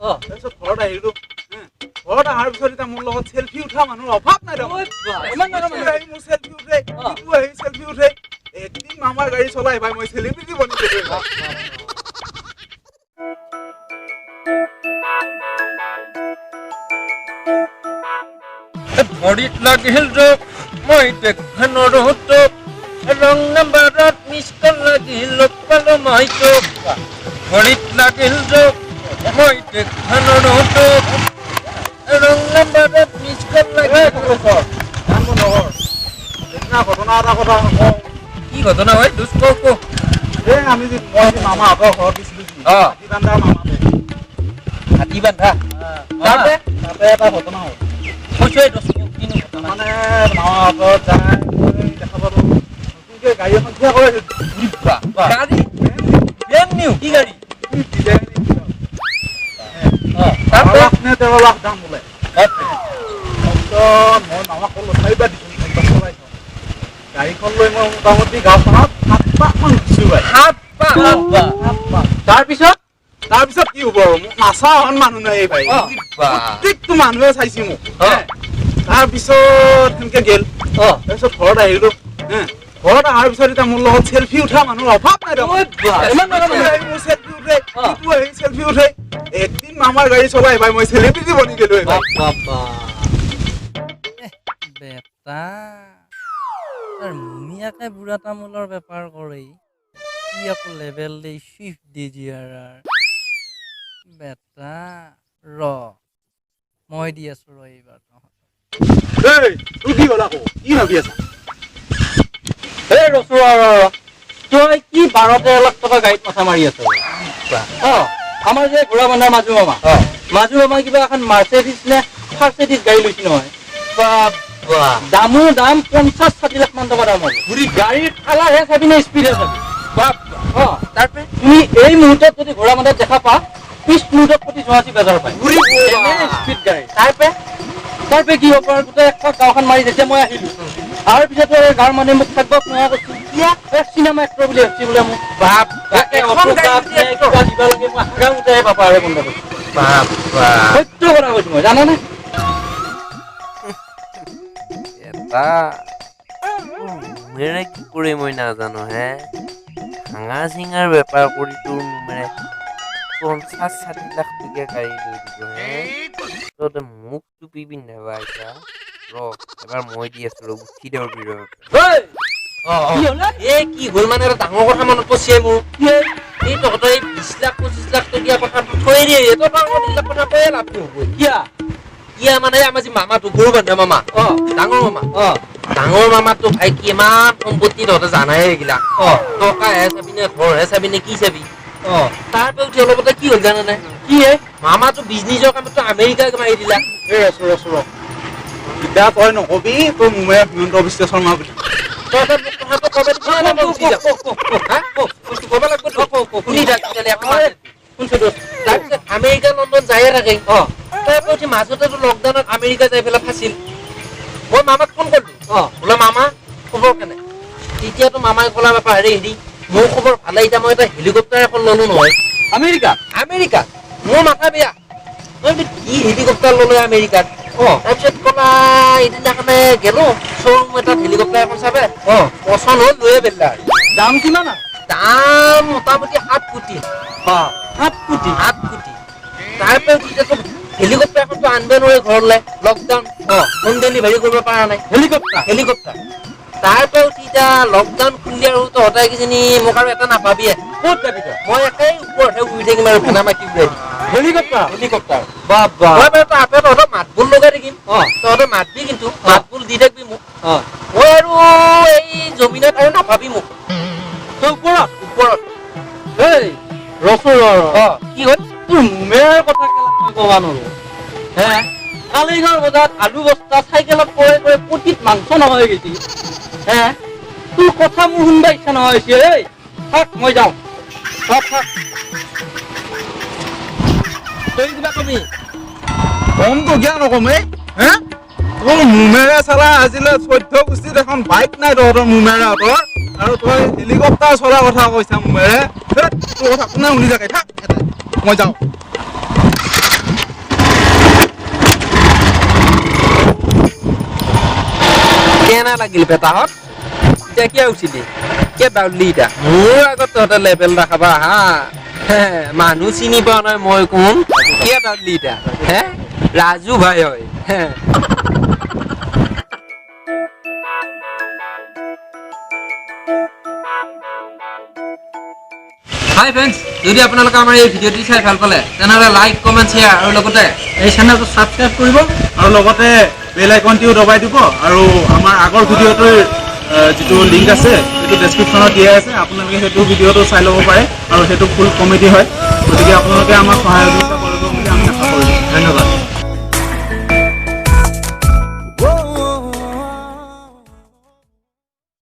তাৰপিছত ঘৰত আহিলো। হে, ঘৰত অহাৰ পিছত এতিয়া মোৰ লগত চেলফি উঠা মানুহৰ অভাৱ নাই দেখোন। ইমান ডাঙৰ ইটো আহি মোৰ চেলফি উঠে, ইটো আহি চেলফি উঠে। একদিন মামাৰ গাড়ী চলাই ভাই মই চেলিব্ৰিটি বনি গ'লো ভাই। ভৰিত লাগিল যোগ, মই দেখবা নৰো তোক। ৰং নাম্বাৰত মিছ কল লাগিল, লগ পালো মই তোক। ভৰিত লাগিল যোগ, মই দেখবা নৰো তোক। ৰং নাম্বাৰত মিছ কল লাগিল। গান বন্ধ কৰ। সেইদিনা ঘটনা এটা কথা কওঁ। কি ঘটনা হয় দুচ, কওঁ কওঁ। এই আমি যে মই যে মামাহঁতৰ ঘৰত গৈছিলো যে, হাতীবান্ধাৰ মামাতে। হাতী বান্ধা তাতে? তাতে এটা ঘটনা হ'ল। কৈছো এই দোস্ত, কিনো ঘটনা? মানে মামাহঁতৰ যাই মই দেখা পালো নতুনকে গাড়ী এখন থিয় কৰাইছে। গাড়ী ব্ৰেণ্ড নিউ, কি গাড়ী? বাৰ লাখ নে 13 লাখ দাম বোলে। তাৰপিছত মই মামাক ক'লো, চাৰিবাৰ দিছোঁ, একবাৰ চলাই চাওঁ। গাড়ীখন লৈ মই মোটামুটি গাঁওখনত 7 পাকমান ঘূৰিছো ভাই। 7 পাক? 7 পাক। তাৰপিছত? তাৰপিছত কি হ'ব আৰু, মোক নাচা অহন মানুহ নাই এই ভাই। প্ৰত্যেকটো মানুহে চাইছে মোক। তাৰপিছত সেনেকে গেল। তাৰপিছত ঘৰত আহিলো। হে, ঘৰত অহাৰ পিছত এতিয়া মোৰ লগত চেলফি উঠা মানুহৰ অভাৱ নাই দেখোন। ইমান ডাঙৰ ইটো আহি মোৰ চেলফি উঠে, ইটো আহি চেলফি উঠে। একদিন মামাৰ গাড়ী চলাই ভাই মই চেলিব্ৰিটি বনি গ'লো ভাই। বেটা, তাৰ মুনিয়াকে বুঢ়া তামোলৰ বেপাৰ কৰে, কি আকৌ লেবেল দেই চুইফ্ট ডিজিয়াৰ। বেটা ৰ, মই দি আছো ৰ এইবাৰ তহঁতক। এই, তোৰ কি হ'ল আকৌ? কি ভাবি আছা? এই ৰচো, ৰ ৰ ৰ। তই কি 12-13 লাখ টকা গাড়ীত মাথা মাৰি আছ? আমাৰ যে ঘোঁৰা বন্ধাৰ মাজু মামা, মাজু মামাই কিবা এখন মাৰ্চেডিছ নে ফাৰ্চেডিছ গাড়ী লৈছে নহয়। দামো দাম 50-60 লাখ মান টকা দাম হ'ব। গাড়ীৰ কালাৰহে চাবি নে স্পীডহে চাবি? তাৰপৰা? তুমি এই মুহূৰ্তত যদি ঘোঁৰা বন্ধাত দেখা পা, পিছ মুহূৰ্তত প্ৰতি যোৱাচি বেজাৰ পায়, স্পীড গাড়ী। তাৰপৰা? তাৰপৰা কি হ'ব আৰু, গোটেই এক গাঁওখন মাৰি যেতিয়া মই আহিলো, তাৰ পিছতো আৰু গাঁৱৰ মানুহে মোক থাকিব নোহোৱা কৰিছে। কিয় চিনেমা এক্টৰ বুলি ভাবছি বোলে মোক। বাপ। এখন কিবা দিব লাগে, মই হাগা মুতাহে পাপা আৰু বন্ধ কৰিছো। বাপ। সত্য কথা কৈছো মই, জানানে? এটা মুমেৰে কি কৰে মই নাজানো হে। ভাঙা চিঙাৰ বেপাৰ কৰি তোৰ মুমেৰে 50-60 লাখ টকীয়া গাড়ী লৈ দিব হে। তহঁতে মোক টুপি পিন্ধাবা এতিয়া। ৰ, এবাৰ মই দি আছো ৰ, উঠি দে ভিতৰত। কি হ'লে? এই কি হ'ল মানে, এটা ডাঙৰ কথা মনত পৰিছে মোৰ। এই তহঁতৰ এই 20 লাখ 25 লাখ টকীয়া কথাটো থৈ দিয়ে। তই এইবিলাক কথা কৈয়ে লাভ নহ'ব। কিয়া? কিয়া মানে, আমাৰ যি মামাটো, গৰু বান্ধা মামা, ডাঙৰ মামা, ডাঙৰ মামাটো ভাই কিমান সম্পত্তি তহঁতে জানাই এইগিলা। টকাহে চাবি নে ঘৰহে চাবি নে কি চাবি? তাৰ পৰা উঠি অলপতে কি হ'ল জানানে? কি হে? মামাটো বিজনেছৰ কামতো আমেৰিকা মাৰি দিলা। এই ৰচো ৰচো ৰ, এতিয়া তই নকবি তোৰ মোমাই হিমন্ত বিশ্ব শৰ্মা বুলি। তহঁতে মোক কথাটো ক'ব দিব না, মই গুচি যাম? হা? ক'ব লাগব তো? শুনি থাক তেতিয়াহ'লে অকণমান। শুনছো দোস্ত। তাৰপিছত আমেৰিকা লণ্ডন যায়ে থাকে। তাৰপৰা উঠি মাজতেতো লকডাউনত আমেৰিকা যাই পেলাই ফাঁচিল। মই মামাক ফোন কৰিলো, বোলে মামা খবৰ কেনে? তেতিয়াতো মামাই ক'লা, বাপা হেৰি হেৰি মোৰ খবৰ ভালে, এতিয়া মই এটা হেলিকপ্টাৰ এখন ললো নহয়। আমেৰিকা? আমেৰিকাত। মোৰ মাথা বেয়া, মই বোলো কি হেলিকপ্টাৰ ললো আমেৰিকাত? তাৰপিছত ক'লা, এদিনাখনে গেলো শ্ব'ৰুম এটাত হেলিকপ্টাৰ এখন চাবে, পচন্দ হ'ল, লৈয়ে পেলালে আৰু। দাম কিমান? দাম মোটামুটি 7 কোটি। 7 কোটি? 7 কোটি। তাৰপৰা এতিয়াতো হেলিকপ্টাৰ এখনতো আনিব নোৱাৰি ঘৰলৈ, লকডাউন, হোম ডেলিভাৰী কৰিব পৰা নাই। হেলিকপ্টাৰ? হেলিকপ্টাৰ। তাৰপৰা উঠি এতিয়া লকডাউন খুলিলে আৰু তহঁতে কিজানি মোক আৰু এটা নাপাবিয়ে। ক'ত যাবি তই? মই একেই ওপৰতহে উৰি থাকিম আৰু ফেনা মাখি উৰাই দিম। হেলিকপ্টাৰ? হেলিকপ্টাৰ। বাবা। মই বাৰু তাতে তহঁতক মাতবোল লগাই থাকিম। তহঁতে মাতবি, কিন্তু মাতবোল দি থাকিবি মোক। মই আৰু এই জমিনত আৰু নাপাবি মোক। তই ওপৰত? ওপৰত। এই ৰচো, ৰ ৰ। কি হ'ল? তোৰ মুমেৰ কথা কেলা মই ক'ব নোৱাৰো হে। কালিগড় বজাৰত আলু বস্তা চাইকেলত কৰে কৰে পটিত মাংস নহয় গৈছি হে। তোৰ কথা মোৰ শুনিব ইচ্ছা নোহোৱা হৈছে। এই থাক, মই যাওঁ, থাক থাক। তই কিবা কবি? কমটো কিয় নকম এই হে? তোৰ মুমেৰে চালা আজিলৈ 14 গোষ্ঠীত এখন বাইক নাই তহঁতৰ মুমেৰাহঁতৰ, আৰু তই হেলিকপ্টাৰ চলাৰ কথা কৈছা মুমেৰে। ধেৎ, তোৰ কথা কোনে শুনি থাকে? থাক ইয়াতে, মই যাওঁ। কেনে লাগিল বেটাহঁত? এতিয়া কিয় উঠিলি, কিয় দাউলি? এতিয়া মোৰ আগত তহঁতে লেবেল দেখাবা হা? মানুহ চিনি পোৱা নাই মই কোন? কিয় দাউলি এতিয়া হে? ৰাজু ভাই হয়। হাই ফ্ৰেণ্ডছ, যদি আপোনালোকে আমাৰ এই ভিডিঅ'টি চাই ভাল পালে, তেনেহ'লে লাইক, কমেণ্ট, শ্বেয়াৰ আৰু লগতে এই চেনেলটো ছাবস্ক্ৰাইব কৰিব। আৰু লগতে বেল আইকনটিও দবাই দিব। আৰু আমাৰ আগৰ ভিডিঅ'টোৰ যিটো লিংক আছে, সেইটো ডেছক্ৰিপশ্যনত দিয়া আছে। আপোনালোকে সেইটো ভিডিঅ'টো চাই ল'ব পাৰে আৰু সেইটো ফুল কমেডি হয়। গতিকে আপোনালোকে আমাক সহায় সহযোগিতা কৰিব বুলি আমি আশা কৰিছোঁ। ধন্যবাদ।